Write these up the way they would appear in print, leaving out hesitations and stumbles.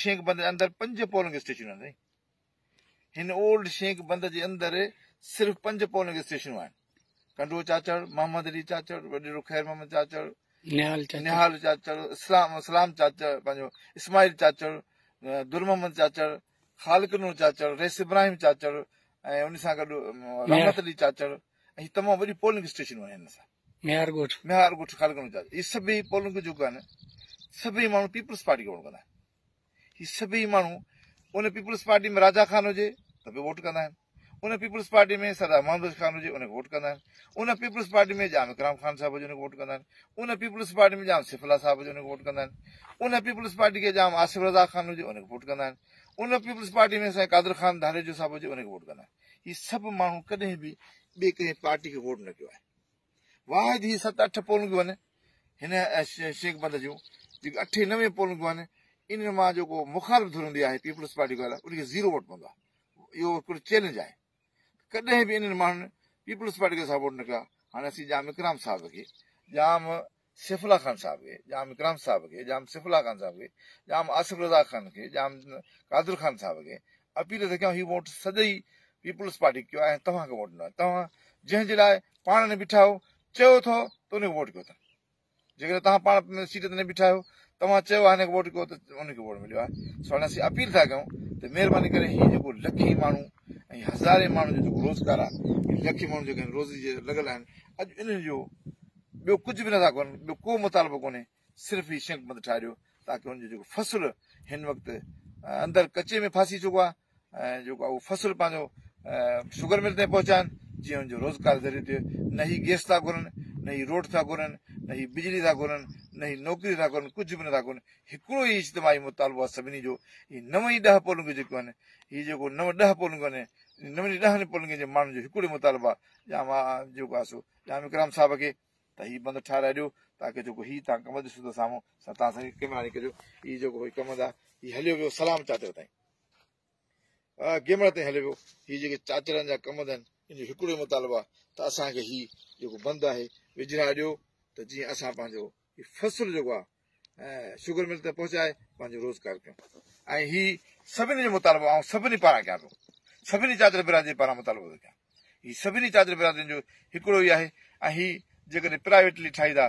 شيخ بند جي اندر پنج پولنگ اسٽيشنون آهن سائين. هن اولڊ شيخ بند جي اندر صرف پنج پولنگ اسٽيشنون آهن. ڪنڊو چاچڙ، محمد علي چاچڙ، وڏيرو خير محمد چاچڙ، نهال چاچڙ، اسلام سلام چاچڙ، پنهنجو اسماعيل چاچڙ، در محمد چاچڙ، خالق نور چاچڙ، رئيس ابراهيم چاچڙ ۽ ان سان گڏ رحمت علي چاچڙ ۽ تمام وڏيون پولنگ اسٽيشنون آهن هن سان. ميهار ڳوٺ. ميهار ڳوٺ خالق نور چاچڙ. اهي سڀئي پولنگ جيڪو آهن سڀئي ماڻهو پيپلز پارٽي کي ووٽ ڪندا آهن. هي سڀئي ماڻهو ان پيپلز پارٽي ۾ راجا خان هجي ته به ووٽ ڪندا آهن ان پيپلز پارٽي ۾ سردار محمد بخش خان هجي ان کي ووٽ ڪندا آهن ان پيپلز پارٽي ۾ ڄام اڪرام خان صاحب هجي ان کي ووٽ ڪندا آهن ان پيپلز پارٽي ۾ ڄام سيف الله صاحب هجي ان کي ووٽ ڪندا آهن ان پيپلز پارٽي کي ڄام آصف رضا خان هجي ان کي ووٽ ڪندا آهن ان پيپلز پارٽي ۾ سائين قادر خان ڌاريجو صاحب هجي ان کي ووٽ ڪندا آهن هي سڀ ماڻهو ڪڏهن به ٻي ڪنهن پارٽي کي ووٽ نه ڪيو آهي واحد هي ست اٺ پولنگون آهن هن شيخ بند جون جيڪي اٺ نو پولنگون آهن انهن مان جيڪو مخالف ڌر هوندي آهي پيپلز پارٽي وارا ان کي زيرو ووٽ پوندو آهي. اهو هڪڙو چئلينج آهي. ڪڏهن به انهن ماڻهن پيپلز پارٽي کي سپورٽ نه ڪيو آهي. هاڻي اسين ڄام اڪرام صاحب کي، ڄام سيف الله خان صاحب کي، ڄام اڪرام صاحب کي، ڄام سيف الله خان صاحب کي، ڄام آصف رضا خان کي، ڄام قادر خان صاحب کي اپيل ٿا ڪيون هي ووٽ سڄي پيپلز پارٽي ڪيو آهي ۽ توهان کي ووٽ ڏنو آهي توهان جنهن جي لاء پاڻ نه بيٺا آهيو چيو اٿو ته ان کي ووٽ ڪيو اٿن جيڪڏهن توهان پاڻ سيٽ تي نه بيٺا آهيو توهان چيو آهي هن کي ووٽ ڪيو ته ان کي ووٽ مليو آهي سو هاڻي اسين اپيل ٿا ڪيون ته مهرباني ڪري هي جيڪو لکين ماڻهو ۽ هزارين ماڻهن جو جيڪو روزگار آهي لکين ماڻهو جيڪي روزي جي لڳل آهن اڄ انهن جو ٻيو ڪجهه به نٿا ڪن ٻيو ڪو مطالبو ڪونهي صرف هي شنڪ بند ٺاهي ڏيو تاڪه ان جو جيڪو فصل هن وقت اندر ڪچي ۾ ڦاسي چڪو آهي ۽ جيڪو اهو فصل پنهنجو شگر مل تائين پهچائن جيئن ان جو روزگار ذريعو ٿئي نه هي گيس ٿا گهرن نه هي روڊ ٿا گهرن نه هي بجلي ٿا گهرن نه هي نوڪري ٿا گهرن ڪجهه به نٿا گهرن هڪڙو ئي اجتماعي مطالبو آهي سڀني جو هي نو ئي ڏهه پولنگون جيڪيون آهن هي جيڪو نو ڏهه پولنگون آهن نون ڏهن پولنگن جي ماڻهن جو هڪڙو ئي مطالبو آهي ڄام جيڪو آهي سو ڄام اڪرام صاحب کي ته هي بند ٺاهرائي ڏيو تاڪه جيڪو هي تان ڪم ڏسو ته سامهون سان تان سان ڪيمرا ني ڪجو هي جيڪو هي ڪم دا هي هليو ويو سلام چاچر تائين گيمڙ تائين هليو ويو هي جيڪي چاچرن جا ڪم آهن ان جو هڪڙو مطالبو آهي ته اسان کي هي جيڪو بند آهي وجهرائي ڏيو ته جيئن اسان پنهنجو هي فصل جيڪو آهي شگر مل تائين پهچائي پنهنجو روزگار ڪيون ۽ هي سڀني جو مطالبو آئون سڀني پاران ڪيان پيو سڀني چاچر برادري پاران مطالبو ٿو ڪيان هي سڀني چاچر برادرين جو هڪڙو ئي آهي ۽ هي جيڪڏهن پرائيويٽلي ٺاهيندا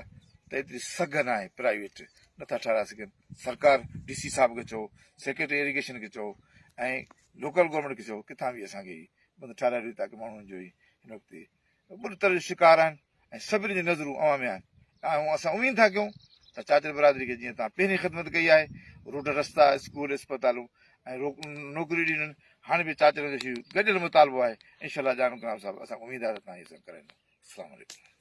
ته ايتري سگهه نه آهي پرائيويٽ نٿا ٺاهرائي سگهن سرڪار ڊي سي صاحب کي چئو سيڪريٽري ايريگيشن کي چئو ۽ لوڪل گورنمينٽ کي چئو ڪٿان به اسان کي هي بند ٺاهرائي ڏيو تاڪه ماڻهن جو هي هن وقت ٻڏتر جو شڪار آهن ۽ سڀني جون نظرون اوهان ۾ آهن ۽ اسان اميد ٿا ڪيون ته چاچڙ برادري کي جيئن توهان پهرين خدمت ڪئي آهي روڊ رستا اسڪول اسپتالون ۽ نوڪريون ڏنيون هاڻي به چاچڙن جو هي گڏيل مطالبو آهي انشاء الله ڄام اڪرام صاحب اسان کي اميد آهي ته توهان هي سڀ ڪرائيندو السلام عليڪم.